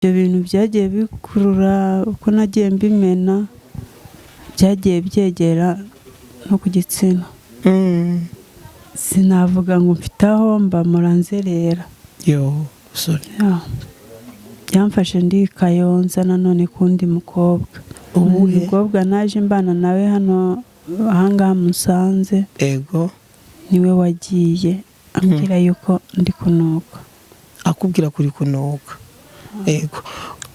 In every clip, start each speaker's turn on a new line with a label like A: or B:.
A: Ibyo bintu byagiye bikurura uko nagiye mbimena, byagiye byegera no ku gitsina. Sinavuga ngo mfite aho mba, muranzerera.
B: Yo, sorry.
A: Ya. Byamfashe ndi Kayonza nanone kundi mukobwa.
B: Uwuhe?
A: Umukobwa naje mbana nawe hano ahangaha musanze.
B: Ego.
A: Niwe wagiye ambwira yuko ndi kunuka.
B: Akubwira kuri kunuka. Ego,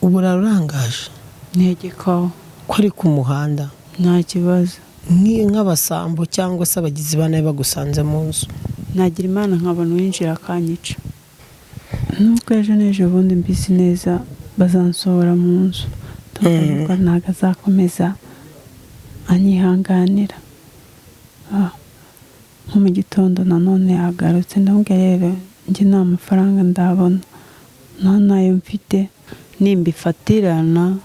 B: ubu urarangaje?
A: Ntegekaho.
B: Ko ari ku muhanda?
A: Nta kibazo.
B: Nk'abasambo cyangwa se abagizi ba nabi bagusanze mu nzu?
A: Nagira Imana nkabona uwinjira akanyica, nubwo ejo n'ejo bundi mbizi neza bazansohora mu nzu. Ndumva ntabwo azakomeza anyihanganira. Nko mu gitondo nanone yagarutse, ndamubwira rero njye nta mafaranga ndabona, nta nayo mfite, nimbifatirana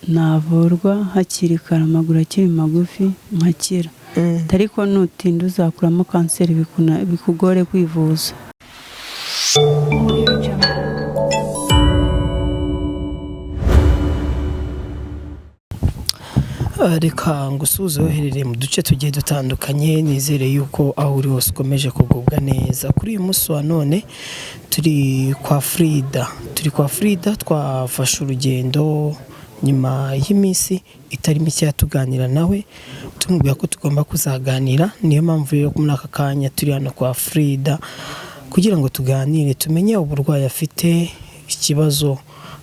A: navurwa hakiri kare, amaguru akiri magufi, nkakira. Ariko nutinda uzakuramo kanseri bikugore kwivuza.
B: Reka ngusuhuze uherereye mu duce tugiye dutandukanye, nizere yuko aho uri hose ukomeje kugubwa neza. Kuri uyu munsi wa none turi kwa Frida, turi kwa Frida. Twafashe urugendo nyuma y'iminsi itari mike tuganira nawe, tumubwira ko tugomba kuzaganira. Niyo mpamvu rero muri aka kanya turi hano kwa Frida kugira ngo tuganire, tumenye uburwayi afite, ikibazo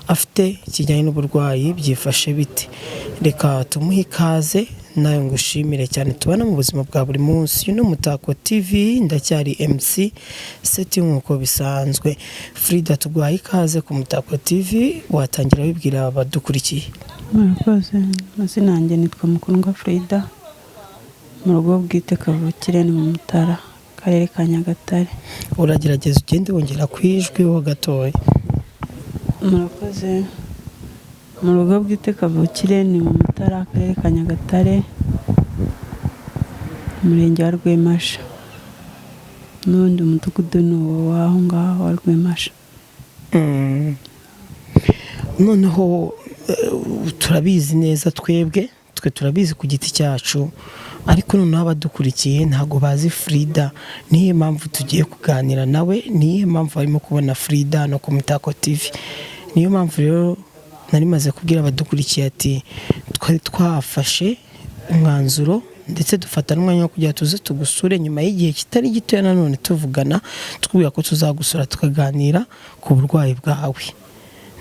B: afite kijyanye n'uburwayi byifashe bite. Reka tumuhe ikaze. Nawe ngushimire cyane tubana mu buzima bwa buri munsi. Uyu ni Umutako TV, ndacyari MC Seti nk'uko bisanzwe. Frida, tuguhaye ikaze ku Mutako TV, watangira wibwira abadukurikiye.
A: Murakoze. Amazina yanjye nitwa Mukundwa Frida, mu rugo bwite kavukire ni mu Mutara, Akarere ka Nyagatare.
B: Uragerageza ugende wongera ku ijwi ho gatoya.
A: Murakoze. Mu rugo bwite kavukire ni mu Mutara, Akarere ka Nyagatare, Umurenge wa Rwemasha, n'undi mudugudu ni uwo w'aho ngaho wa Rwemasha.
B: Noneho turabizi neza twebwe, twe turabizi ku giti cyacu, ariko noneho abadukurikiye ntabwo bazi Frida. Niyo mpamvu tugiye kuganira nawe, niyo mpamvu barimo kubona Frida no ku Mutako TV. Niyo mpamvu rero nari maze kubwira abadukurikiye ati twari twafashe umwanzuro ndetse dufata n'umwanya wo kugira tuze tugusure nyuma y'igihe kitari gitoya nanone tuvugana, tukubwira ko tuzagusura tukaganira ku burwayi bwawe.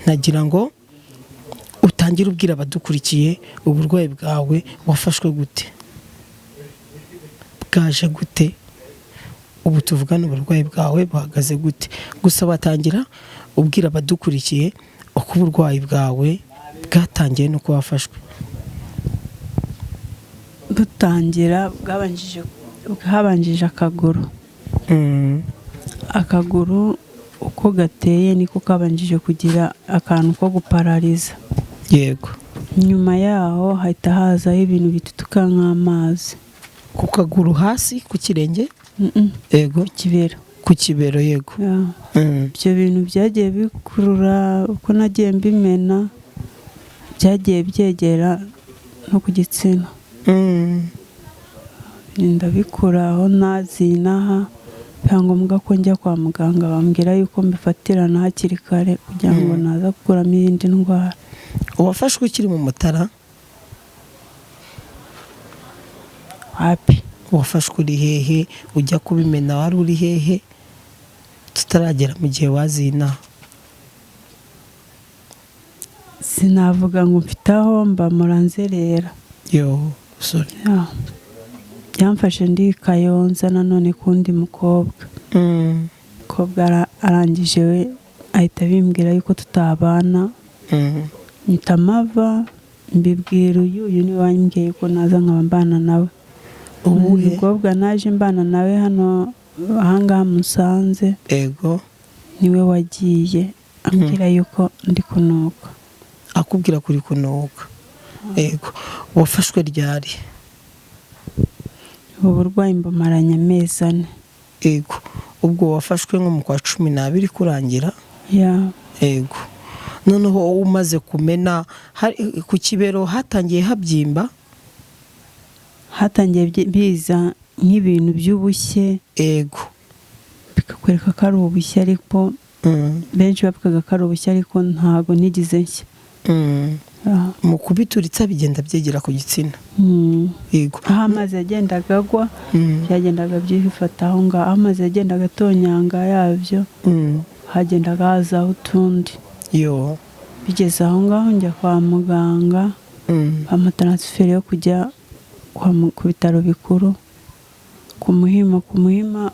B: Nagira ngo utangire ubwira abadukurikiye uburwayi bwawe, wafashwe gute, bwaje gute, ubu tuvugana uburwayi bwawe buhagaze gute. Gusa watangira ubwira abadukurikiye uko uburwayi bwawe bwatangiye n'uko wafashwe.
A: Butangira bwabanjije akaguru. Akaguru uko gateye niko kabanjije kugira akantu ko guparariza. Nyuma yaho hahita hazaho ibintu bitutuka nk'amazi.
B: Ku kaguru hasi ku kirenge?
A: Mm-mm.
B: Yego.
A: Ku kibero.
B: Ku kibero, yego.
A: Ya. Ibyo bintu byagiye bikurura uko nagiye mbimena, byagiye byegera no ku gitsina. Ndabikura aho nazinaha, biba ngombwa ko njya kwa muganga, bambwira yuko mbifatirana hakiri kare kugira ngo naza gukuramo iyindi ndwara.
B: Wafashwe ukiri mu Mutara?
A: Wapi.
B: Wafashwe uri hehe? Ujya kubimena wari uri hehe tutaragera mu gihe wazina?
A: Sinavuga ngo mfite aho mba, muranzerera.
B: Yo, sorry.
A: Ya. Byamfashe ndi Kayonza nanone kundi mukobwa. Umukobwa arangije we ahita abimbwira yuko tutabana. Mpita mpava, mbibwira uyu niwe wambwiye yuko naza nkaba mbana nawe.
B: Uwuhe?
A: Umukobwa naje mbana nawe hano ahangaha musanze.
B: Ego.
A: Niwe wagiye ambwira yuko ndi kunuka.
B: Akubwira kuri kunuka. Ego, wafashwe ryari?
A: Ubu burwayi mbumaranye amezi 4.
B: Ego, ubwo wafashwe nko mu kwa 12 kurangira?
A: Ya.
B: Ego. Noneho wowe umaze kumena ku kibero hatangiye habyimba?
A: Hatangiye biza nk'ibintu by'ubushye.
B: Ego.
A: Bikakwereka ko ari ubushye, ariko benshi bavugaga ko ari ubushye, ariko ntago nigeze nshya.
B: Mu kubituritsa bigenda byegera ku gitsina. Yego.
A: Aho amazi yagendaga agwa, byagendaga byifata aho ngaho. Aho amazi yagendaga atonyanga yabyo, hagendaga hazaho utundi.
B: Yo.
A: Bigeze aho ngaho njya kwa muganga, bampa taransiferi yo kujya ku bitaro bikuru ku Muhima. Ku Muhima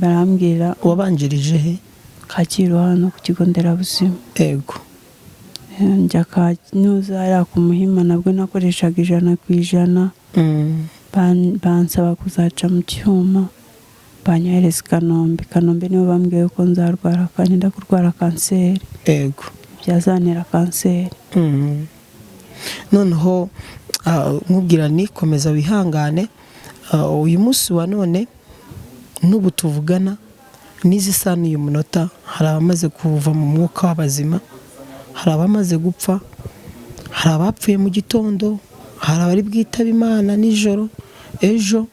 A: barambwira.
B: Wabanjirije he?
A: Kacyiru hano ku kigo nderabuzima.
B: Ego.
A: Njya Kanyuza hariya ku Muhima, nabwo nakoreshaga 100%. Bansaba kuzaca mu cyuma, banyohereza i Kanombe. Kanombe nibo bambwiye ko nzarwara, nenda kurwara kanseri.
B: Ego.
A: Byazantera kanseri.
B: Noneho nkubwira ni komeza wihangane. Uyu munsi wa none n'ubu tuvugana n'izi saha n'uyu munota, hari abamaze kuva mu mwuka w'abazima, hari abamaze gupfa, hari abapfuye mu gitondo, hari abari bwitabe Imana nijoro, ejo.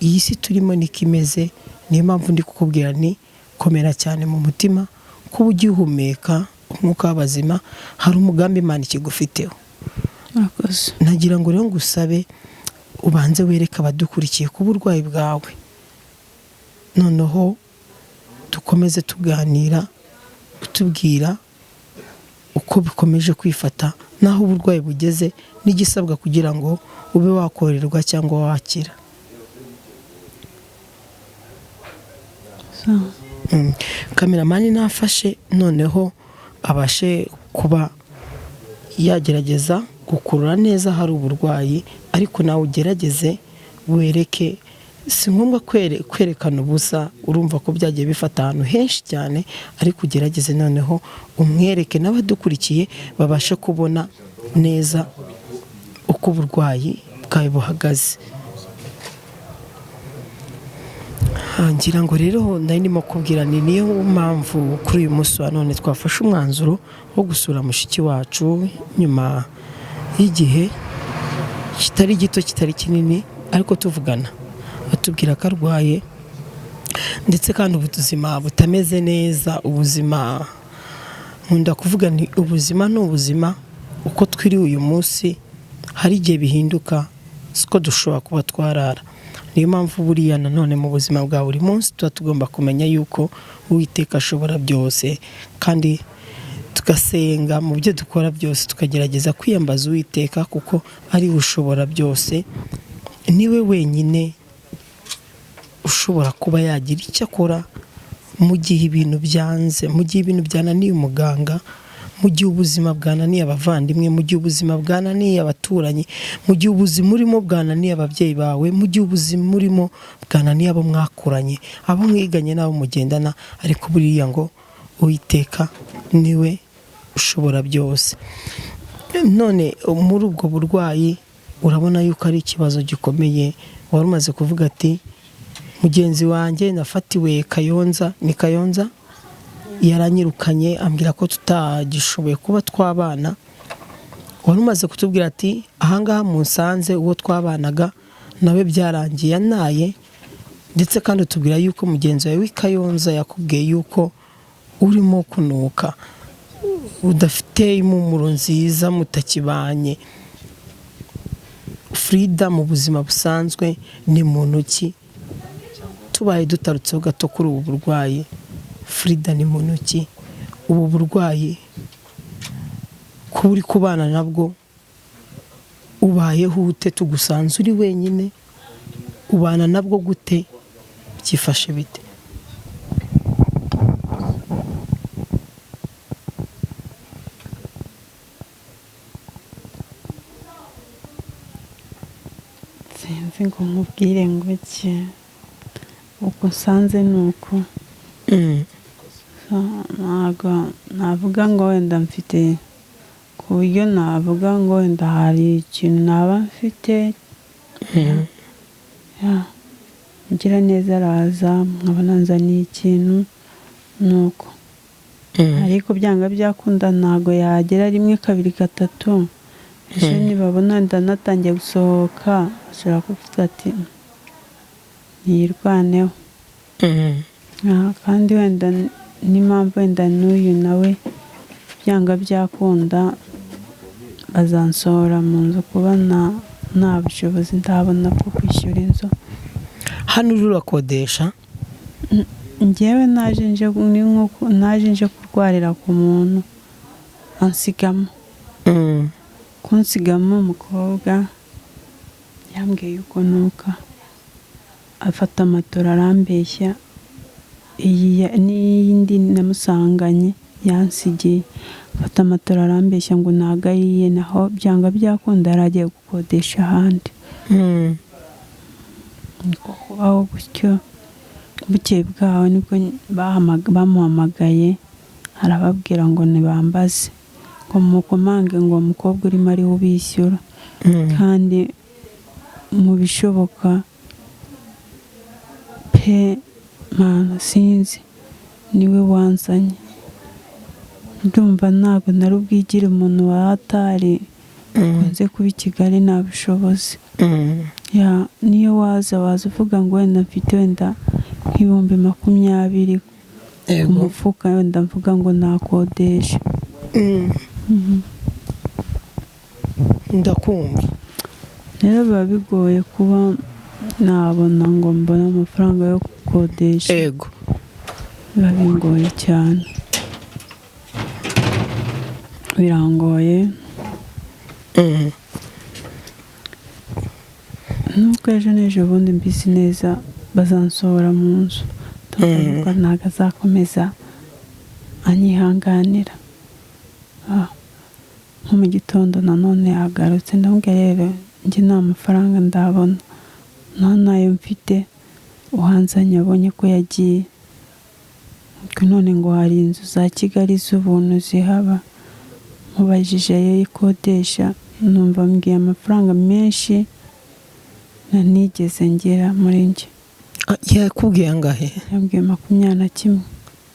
B: Iyi si turimo niko imeze. Niyo mpamvu ndi kukubwira ni komera cyane mu mutima, kuba ugihumeka umwuka w'abazima, hari umugambi Imana ikigufiteho.
A: Murakoze.
B: Nagira ngo rero ngusabe ubanze wereke abadukurikiye ku burwayi bwawe, noneho dukomeze tuganira, utubwira uko bikomeje kwifata n'aho uburwayi bugeze n'igisabwa kugira ngo ube wakorerwa cyangwa wakira. Kameramani nafashe, noneho abashe kuba yagerageza gukurura neza hari uburwayi, ariko nawe ugerageze wereke. Si ngombwa kwerekana ubusa, urumva ko byagiye bifata ahantu henshi cyane, ariko ugerageze noneho umwereke n'abadukurikiye babashe kubona neza uko uburwayi bwawe buhagaze. Ngira ngo rero nari ndimo kubwira ni niyo mpamvu kuri uyu munsi wa none twafashe umwanzuro wo gusura mushiki wacu nyuma y'igihe kitari gito kitari kinini, ariko tuvugana atubwira ko arwaye, ndetse kandi ubuzima butameze neza. Ubuzima nkunda kuvuga ni ubuzima ni ubuzima, uko twiriwe uyu munsi hari igihe bihinduka, siko dushobora kuba twarara. Niyo mpamvu buriya nanone mu buzima bwa buri munsi tuba tugomba kumenya yuko Uwiteka ashobora byose, kandi tugasenga mu byo dukora byose, tukagerageza kwiyambaza Uwiteka kuko ari we ushobora byose. Niwe wenyine ushobora kuba yagira icyo akora mu gihe ibintu byanze, mu gihe ibintu byananiye umuganga, mu gihe ubuzima bwananiye abavandimwe, mu gihe ubuzima bwananiye abaturanyi, mu gihe ubuzima urimo bwananiye ababyeyi bawe, mu gihe ubuzima urimo bwananiye abo mwakuranye, abo mwiganye n'abo mugendana, ariko buriya ngo Uwiteka niwe ushobora byose. None muri ubwo burwayi urabona yuko ari ikibazo gikomeye. Wari umaze kuvuga ati mugenzi wanjye nafatiwe Kayonza, ni Kayonza, yaranyirukanye ambwira ko tutagishoboye kuba twabana. Wari umaze kutubwira ati ahangaha musanze uwo twabanaga nawe byarangiye anaye, ndetse kandi utubwira yuko mugenzi wawe w'i Kayonza yakubwiye yuko urimo kunuka, udafite impumuro nziza, mutakibanye. Frida mu buzima busanzwe ni muntu ki? Tubaye dutarutseho gato kuri ubu burwayi, Frida ni muntu ki? Ubu burwayi kuba uri kubana nabwo ubayeho ute? Tugusanze uri wenyine, ubana nabwo gute? Byifashe bite?
A: Sinzi ngo nkubwire ngo iki, uko nsanze ni uko. Ntabwo navuga ngo wenda mfite, ku buryo navuga ngo wenda hari ikintu naba mfite. Mugiraneza araza nkaba nanzaniye ikintu ni uko. Ariko byanga byakunda ntago yagera rimwe kabiri gatatu. Ejo nibabona ndanatangiye gusohoka ashobora kuvuga ati niyirwaneho. Kandi wenda n'impamvu wenda n'uyu nawe byanga byakunda bazansohora mu nzu kuba nta bushobozi ndabona bwo kwishyura inzu.
B: Hano uri urakodesha?
A: Njyewe naje nje ni nko naje nje kurwarira ku muntu ansigamo. Kunsigamo umukobwa yambwiye yuko nuka afata amatora arambeshya, iyi n'iyindi namusanganye yansigiye, afata amatora arambeshya ngo ntago ayiye, naho byanga byakunda yari agiye gukodesha ahandi. Niko kubaho gutyo. Bukeye bwaho nibwo bamuhamagaye arababwira ngo ntibambaze ngo mukomange ngo umukobwa urimo ariwe ubishyura. Kandi mu bishoboka pe mana sinzi niwe wanzanye, ndumva ntabwo nari ubwigire umuntu wa hatari nze kuba i Kigali nta bushobozi. Ya niyo waza waza uvuga ngo wenda mfite wenda nk'ibihumbi 20 ku mufuka, wenda mvuga ngo nakodesha.
B: Ndakumva.
A: Rero biba bigoye kuba nabona ngo mbone amafaranga yo gukodesha. Biba bingoye cyane, birangoye. Nubwo ejo n'ejo bundi mbizi neza bazansohora mu nzu, ndumva ntabwo azakomeza anyihanganira. Nko mu gitondo nanone yagarutse, ndamubwira rero njye nta mafaranga ndabona, nta nayo mfite, uhanzanye abonye ko yagiye. None ngo hari inzu za Kigali z'ubuntu zihaba, mubajije ayo ikodesha numva mbwiye amafaranga menshi ntanigeze ngera muri njye.
B: Yakubwiye angahe?
A: Yambwiye 21.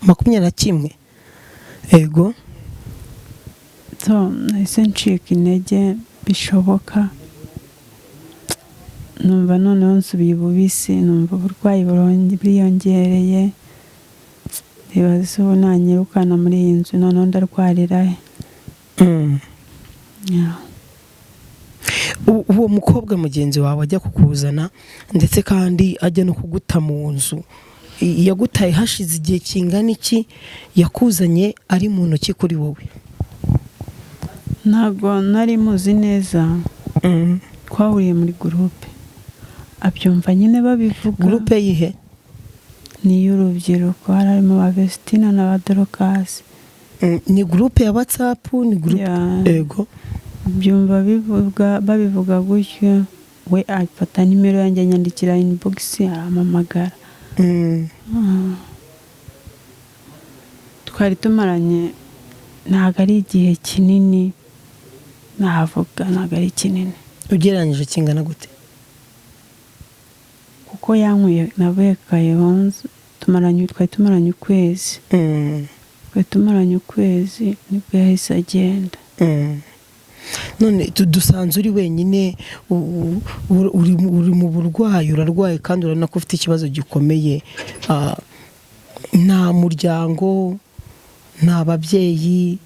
B: 21, yego.
A: So nahise ncika intege bishoboka, numva noneho nsubiye ububisi, numva uburwayi buriyongereye, ndibaza ubu nanyirukana muri iyi nzu noneho ndarwarira he? Yeah.
B: Uwo mukobwa mugenzi wawe ajya kukuzana ndetse kandi ajya no kuguta mu nzu, yagutaye hashize igihe kingana iki? Yakuzanye ari mu ntoki kuri wowe?
A: Ntabwo nari muzi neza, twahuriye muri groupe abyumva nyine babivuga.
B: Groupe yihe?
A: Ni iy'urubyiruko, hari harimo ba Vestina na ba Dorokasi.
B: Ni groupe ya WhatsApp? Ni groupe?
A: Yeah.
B: Yego.
A: Byumva bivuga babivuga gutyo, we afata nimero yanjye anyandikira inbox arampamagara. Twari tumaranye ntabwo ari igihe kinini navuga, ntabwo ari kinini.
B: Ugereranyije kingana gute?
A: Kuko yankuye navuye Kayonza, tumaranye twari tumaranye ukwezi. Twari tumaranye ukwezi nibwo yahise agenda.
B: None dusanze uri wenyine, uri mu burwayi, urarwaye kandi urabona ko ufite ikibazo gikomeye. Nta muryango, nta babyeyi,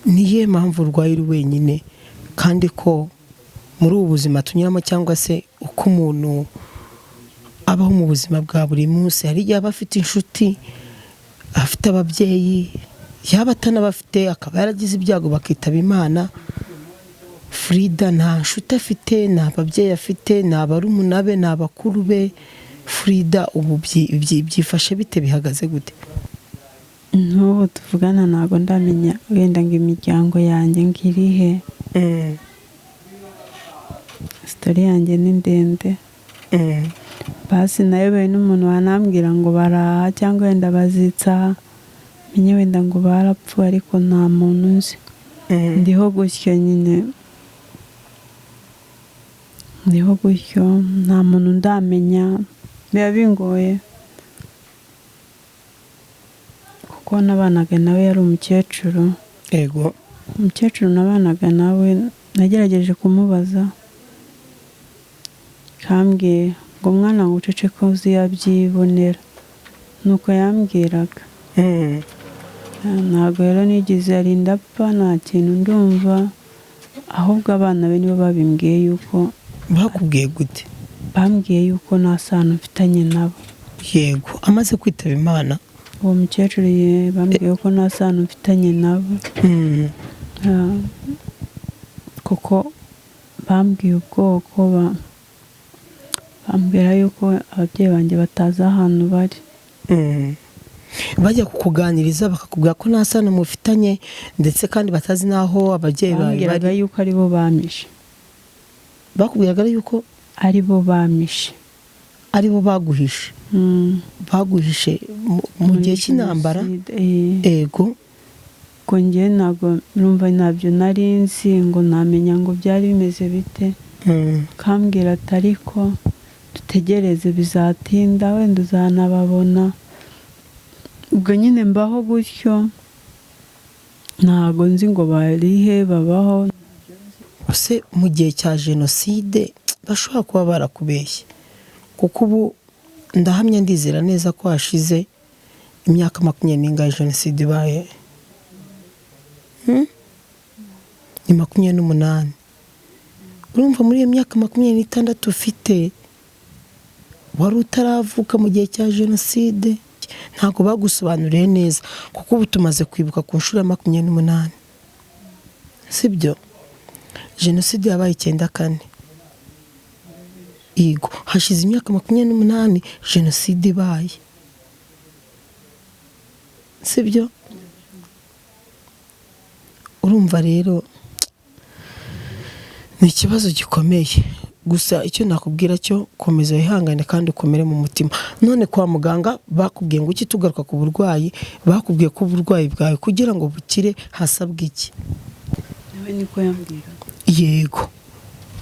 B: niyo mpamvu urwaye uri wenyine? Kandi ko muri ubu buzima tunyuramo cyangwa se uko umuntu abaho mu buzima bwa buri munsi, hari igihe aba afite inshuti, afite ababyeyi, yaba atanabafite akaba yaragize ibyago bakitaba Imana. Frida nta nshuti afite, nta babyeyi afite, nta barumuna be, nta bakuru be. Frida ubu byifashe bite, bihagaze gute?
A: N'ubu tuvugana ntabwo ndamenya wenda ngo imiryango yanjye ngo irihe. Story yanjye ni ndende. Basi nayobewe n'umuntu wanambwira ngo baraha cyangwa wenda bazitsa aha, menye wenda ngo barapfuye, ariko nta muntu nzi. Ndiho gutyo nyine, ndiho gutyo, nta muntu ndamenya, biba bingoye kuko Kuko nabanaga nawe yari umukecuru.
B: Yego.
A: Umukecuru nabanaga nawe nagerageje kumubaza, kambwiye ngo mwana ngo uceceke uzi yabyibonera, nuko yambwiraga. Ntabwo rero nigeze arinda apfa, nta kintu ndumva, ahubwo abana be nibo babimbwiye yuko.
B: Bakubwiye gute?
A: Bambwiye yuko nta sano mfitanye nabo.
B: Yego, amaze kwitaba Imana.
A: Uwo mukecuru bambwiye ko nta sano mfitanye nabo. Kuko bambwiye ubwoko, bambwira yuko ababyeyi banjye batazi ahantu bari.
B: Bajya kukuganiriza bakakubwira ko nta sano mufitanye, ndetse kandi batazi n'aho ababyeyi bawe
A: Bambwiraga
B: bari.
A: yuko ari bo bamishe.
B: Bakubwiraga yuko
A: ari bo bamishe.
B: Ari bo baguhishe? Baguhishe mu gihe cy'intambara?
A: Jenoside, eh.
B: Ego.
A: Ubwo njye ntabwo numva, ntabyo nari nzi ngo namenya ngo byari bimeze bite. Kambwira ati ariko dutegereze bizatinda, wenda uzanababona. Ubwo nyine mbaho gutyo, ntabwo nzi ngo barihe babaho.
B: Ese mu gihe cya jenoside bashobora kuba barakubeshye? Kuko ubu ndahamya, ndizera neza ko hashize imyaka 20 n'ingahe jenoside ibaye? Ni 28. Urumva muri iyo myaka 26 ufite wari utaravuka mu gihe cya jenoside. Ntabwo bagusobanuriye neza, kuko ubu tumaze kwibuka ku nshuro ya 28, sibyo? Jenoside yabaye 94. Yego, hashize imyaka 28 jenoside ibaye, sibyo? Urumva rero ni ikibazo gikomeye. Gusa icyo nakubwira cyo, komeza wihangane kandi ukomere mu mutima. None kwa muganga bakubwiye ngo iki? Tugaruka ku burwayi, bakubwiye ko uburwayi bwawe kugira ngo bukire hasabwe iki?
A: Nawe niko yambwiraga.
B: Yego,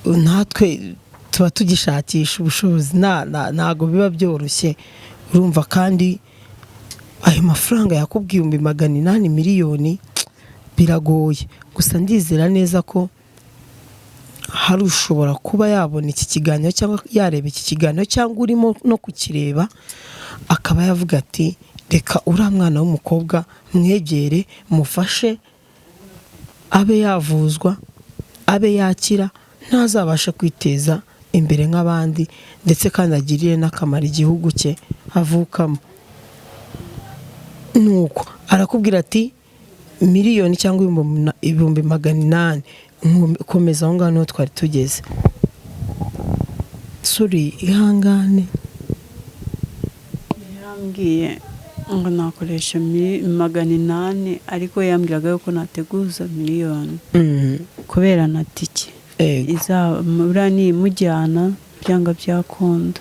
B: natwe tuba tugishakisha ubushobozi, ntabwo biba byoroshye. Urumva kandi ayo mafaranga yakubwiye 800,000, miliyoni, biragoye. Gusa ndizera neza ko hari ushobora kuba yabona iki kiganiro cyangwa yareba iki kiganiro cyangwa urimo no kukireba, akaba yavuga ati reka uriya mwana w'umukobwa mwegere, mufashe abe yavuzwa, abe yakira, ntazabashe kwiteza imbere nk'abandi, ndetse kandi agirire n'akamaro igihugu cye avukamo. Nuko arakubwira ati miliyoni cyangwa 800,000. Komeza aho ngaho niho twari tugeze. Sorry, ihangane.
A: Yarambwiye ngo nakoresha 800, ariko yambwiraga yuko nateguza miliyoni kubera na tike buriya niyimujyana byanga byakunda.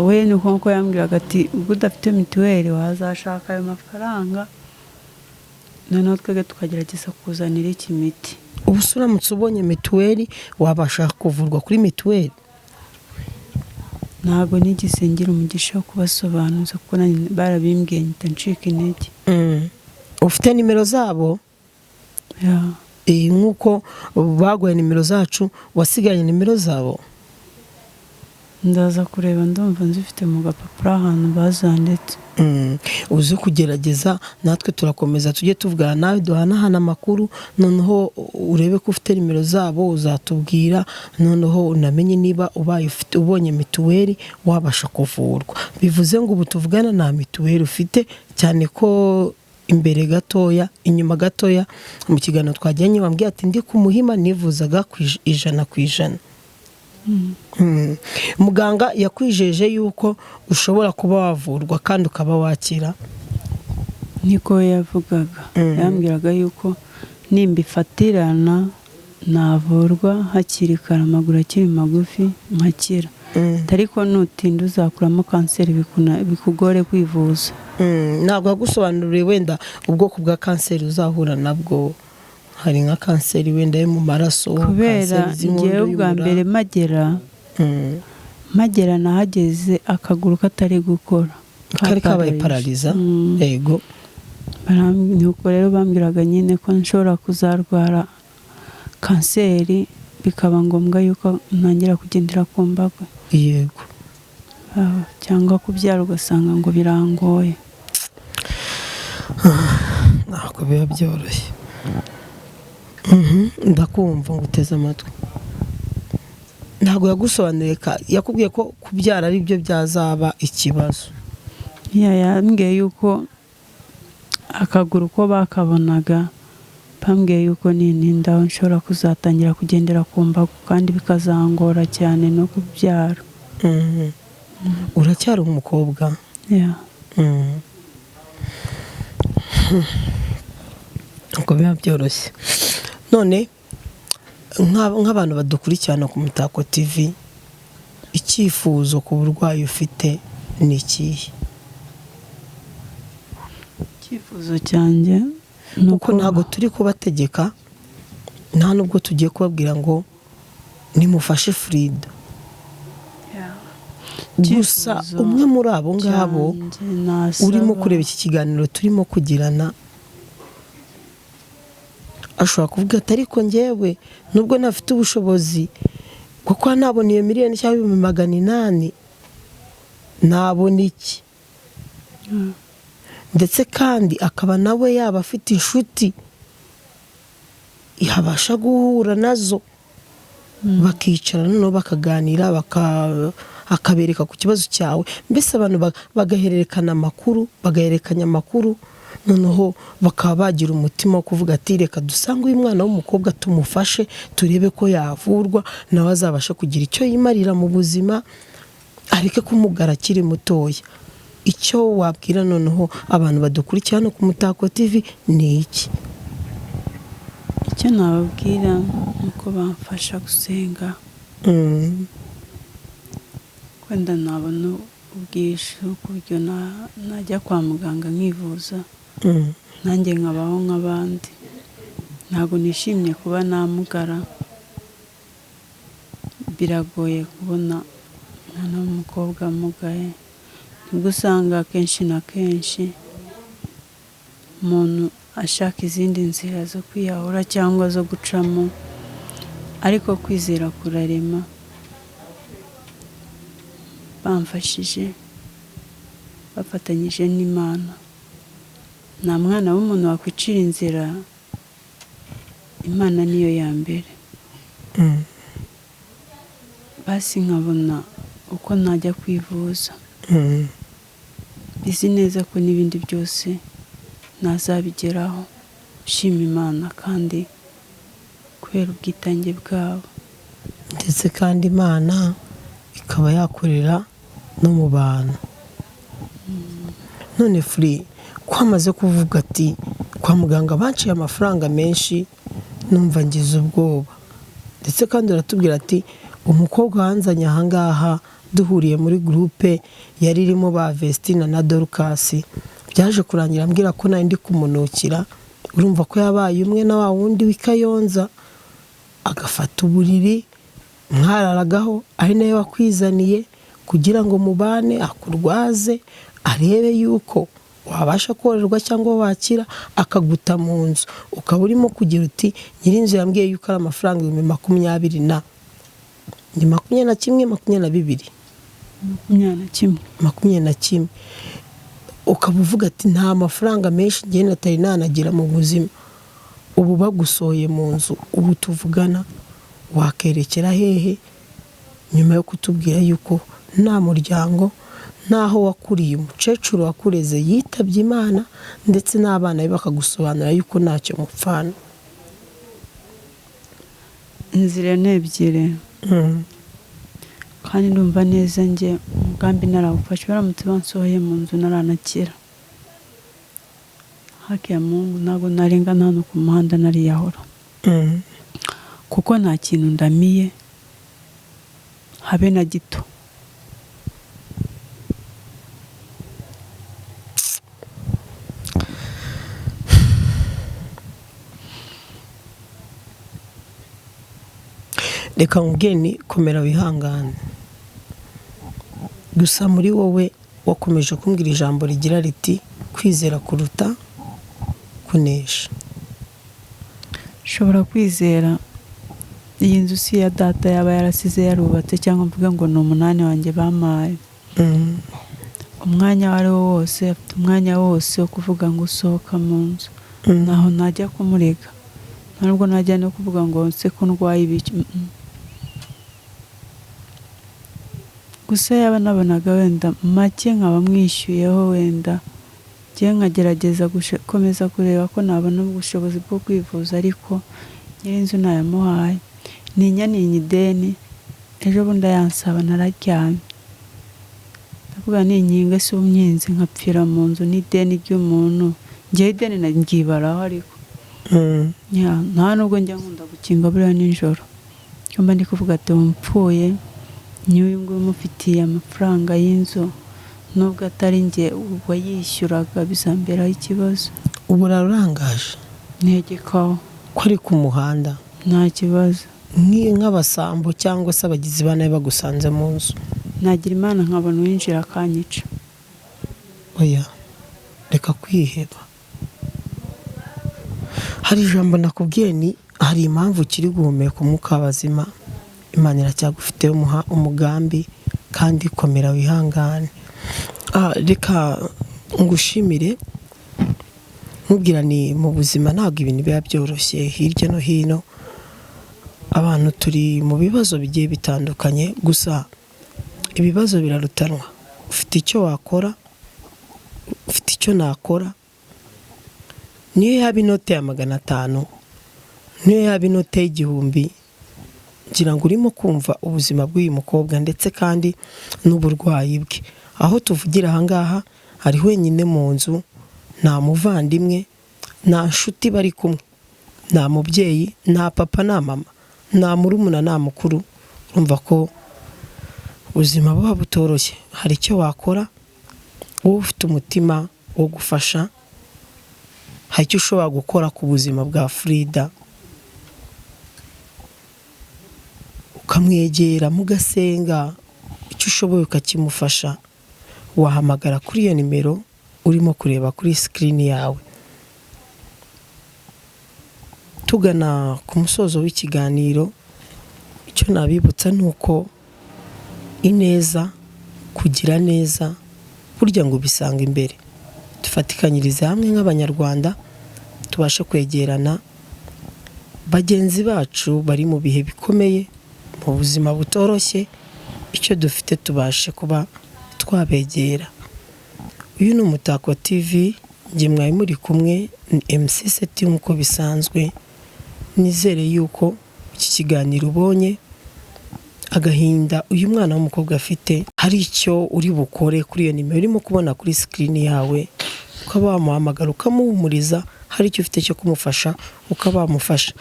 A: We ni nkuko yambwiraga ati ubwo udafite mituweli wazashaka ayo mafaranga, noneho twebwe tukagerageza kuzanira iki miti.
B: Ubu se uramutse ubonye mituweli wabasha kuvurwa kuri mituweli?
A: Ntabwo nigeze ngira umugisha wo kubasobanuza, kuko nanjye barabimbwiye mpita ncika intege.
B: Ufite nimero zabo?
A: Ya.
B: Nk'uko baguhaye nimero zacu, wasigaranye nimero zabo?
A: Ndaza kureba, ndumva nzifite mu gapapuro ahantu bazanditse.
B: Uze kugerageza, natwe turakomeza tujye tuvugana nawe, duhanahana amakuru. Noneho urebe ko ufite nimero zabo uzatubwira, noneho unamenye niba ubaye ufite, ubonye mituweli wabasha kuvurwa. Bivuze ngo ubu tuvugana nta mituweli ufite, cyane ko imbere gatoya, inyuma gatoya mu kiganiro twagiranye wambwiye ati ndi ku Muhima nivuzaga ku 100%. Muganga yakwijeje yuko ushobora kuba wavurwa kandi ukaba wakira?
A: Niko yavugaga. Yambwiraga yuko nimbifatirana navurwa hakiri kare, amaguru akiri magufi, nkakira. Ariko nutinda uzakuramo kanseri bikugore kwivuza.
B: Ntabwo yagusobanuriye wenda ubwoko bwa kanseri uzahura nabwo? Hari nka kanseri wenda yo mu maraso,
A: Kubera
B: kanseri z'inkondo
A: ngewe ubwa
B: y'umura.
A: mbere mpagera nahageze akaguru katari gukora.
B: Kari kabaye
A: Kapararije.
B: parariza.
A: Mm.
B: Yego.
A: Nuko rero bambwiraga nyine ko nshobora kuzarwara kanseri, bikaba ngombwa yuko ntangira kugendera ku mbago.
B: Yego.
A: Cyangwa kubyara ugasanga ngo birangoye.
B: Ntabwo biba byoroshye. Ndakumva ngo uteze amatwi. Ntabwo yagusobanuriye, yakubwiye ko kubyara ari byo byazaba ikibazo.
A: Yambwiye yuko akaguru ko bakabonaga, bambwiye yuko nintindaho nshobora kuzatangira kugendera ku mbago kandi bikazangora cyane no kubyara.
B: Uracyari umukobwa? Ntabwo biba byoroshye. None nk'abantu badukurikirana ku Mutako TV, icyifuzo ku burwayi ufite ni ikihe?
A: Icyifuzo cyanjye ni
B: uko ntabwo turi kubategeka, nta nubwo tugiye kubabwira ngo nimufashe Frida. Gusa umwe muri abo ngabo urimo kureba iki kiganiro turimo kugirana ashobora kuvuga ati ariko njyewe nubwo ntafite ubushobozi kuko nabona iyo miliyoni cyangwa 800,000 nabona iki, ndetse kandi akaba nawe yaba afite inshuti yabasha guhura nazo bakicara noneho bakaganira, akabereka ku kibazo cyawe, mbese abantu bagahererekana amakuru, bagahererekanya amakuru, noneho bakaba bagira umutima wo kuvuga ati reka dusange uyu mwana w'umukobwa tumufashe turebe ko yavurwa, nawe azabasha kugira icyo yimarira mu buzima, areke kumugara akiri mutoya. Icyo wabwira noneho abantu badukurikira hano ku Mutako TV ni iki?
A: Icyo nababwira ni uko bamfasha gusenga, wenda nabona ubwishyu ku buryo najya kwa muganga nkivuza, nanjye nkabaho nk'abandi. Ntabwo nishimye kuba namugara, biragoye kubona umwana w'umukobwa amugaye. Nibwo usanga kenshi na kenshi umuntu ashaka izindi nzira zo kwiyahura cyangwa zo gucamo, ariko kwizera kurarema. Bamfashije bafatanyije n'Imana. Nta mwana w'umuntu wakwicira inzira, Imana niyo ya mbere. Basi nkabona uko najya kwivuza, bizi neza ko n'ibindi byose nazabigeraho. Nshima Imana kandi kubera ubwitange bwabo,
B: ndetse kandi Imana ikaba yakorera no mu bantu. None Furi, ko amaze kuvuga ati kwa muganga banciye amafaranga menshi numva ngize ubwoba, ndetse kandi uratubwira ati umukobwa wanzanye ahangaha duhuriye muri groupe yari irimo ba Vestina na Dorcas, byaje kurangira ambwira ko nari ndi kumunukira. Urumva ko yabaye umwe na wa wundi w'i Kayonza, agafata uburiri mwararagaho ari nawe wakwizaniye kugira ngo mubane, akurwaze arebe yuko wabasha kororwa cyangwa wakira, akaguta mu nzu. Ukaba urimo kugira uti nyirinzu yambwiye yuko ari amafaranga 20,000 na ni 21, 22,
A: 21,
B: 21. Ukaba uvuga ati nta mafaranga menshi njye natari nanagira mu buzima. Ubu bagusohoye mu nzu, ubu tuvugana wakerekera hehe nyuma yo kutubwira yuko nta muryango, naho wakuriye, umukecuru wakureze yitabye Imana, ndetse n'abana be bakagusobanura yuko ntacyo mupfana?
A: Inzira ni ebyiri, kandi ndumva neza njye umugambi narawufashe. Baramutse bansohoye mu nzu naranakira, haki ya Mungu ntabwo narengana hano ku muhanda nariyahura, kuko nta kintu ndamiye habe na gito.
B: Reka nkubwire ni komera wihangane. Gusa muri wowe wakomeje kumbwira ijambo rigira riti kwizera kuruta Kunesha.
A: Nshobora kwizera iyi nzu si iya data yaba yarasize yarubatse, cyangwa mvuge ngo ni umunani wanjye bampaye. Umwanya uwo ari wo wose, afite umwanya wose wo kuvuga ngo usohoka mu nzu. Ntaho najya kumurega, nta nubwo najya no kuvuga ngo nse ko ndwaye ibiki. Gusa yaba nabonaga wenda make nkaba mwishyuyeho, wenda njyewe nkagerageza gukomeza kureba ko nabona ubushobozi bwo kwivuza, ariko nyir'inzu ntayamuhaye. Ntinya ninya ideni, ejo bundi ayansaba nararyamye, ndavuga ninkinga se umyinzi nkapfira mu nzu n'ideni ry'umuntu. Njyewe ideni ndyibaraho, ariko nta nubwo njya nkunda gukinga buriya nijoro, mba ndi kuvuga ati mpfuye n'uyu nguyu umufitiye amafaranga y'inzu, nubwo atari njye wayishyuraga, bizamberaho ikibazo.
B: Ubu urarangaje?
A: Ntegekaho.
B: Ko ari ku muhanda?
A: Nta kibazo.
B: Nk'abasambo cyangwa se abagizi ba nabi bagusanze mu nzu?
A: Nagira Imana nkabona uwinjira akanyica.
B: Oya, reka kwiheba. Hari ijambo nakubwiye, ni hari impamvu ukiri guhumeka umwuka w'abazima. Imana iracyagufiteho umugambi, kandi komera wihangane. Reka ngushimire, nkubwira ni mu buzima ntabwo ibintu biba byoroshye, hirya no hino abantu turi mu bibazo bigiye bitandukanye, gusa ibibazo birarutanwa. Ufite icyo wakora, ufite icyo nakora, niyo yaba inote ya 500, niyo yaba inote y'1000, ngira ngo urimo kumva ubuzima bw'uyu mukobwa ndetse kandi n'uburwayi bwe. Aho tuvugira aha ngaha ari wenyine mu nzu, nta muvandimwe, nta nshuti bari kumwe, nta mubyeyi, nta papa, nta mama, nta murumuna, nta mukuru. Urumva ko ubuzima buba butoroshye. Hari icyo wakora wowe ufite umutima wo gufasha, hari icyo ushobora gukora ku buzima bwa Frida, ukamwegera mugasenga, icyo ushoboye ukakimufasha. Wahamagara kuri iyo nimero urimo kureba kuri sikirini yawe. Tugana ku musozo w'ikiganiro, icyo nabibutsa ni uko ineza, kugira neza, burya ngo ubisanga imbere. Dufatikanyirize hamwe nk'Abanyarwanda, tubashe kwegerana bagenzi bacu bari mu bihe bikomeye, mu buzima butoroshye, icyo dufite tubashe kuba twabegera. Uyu ni Umutako TV, njye mwari muri kumwe ni MC Seti nk'uko bisanzwe. Nizere yuko iki kiganiro ubonye agahinda uyu mwana w'umukobwa afite, hari icyo uri bukore kuri iyo nimero urimo kubona kuri sikirini yawe, ukaba wamuhamagara ukamuhumuriza, hari icyo ufite cyo kumufasha ukaba wamufasha.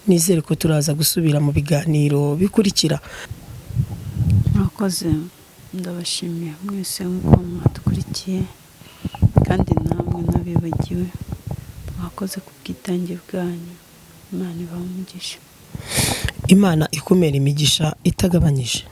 B: Nizere ko turaza gusubira mu biganiro bikurikira.
A: Murakoze, ndabashimiye mwese nk'uko mwadukurikiye, kandi namwe n'abibagiwe mwakoze ku bwitange bwanyu. Imana ibahe umugisha.
B: Imana ikumera imigisha itagabanyije.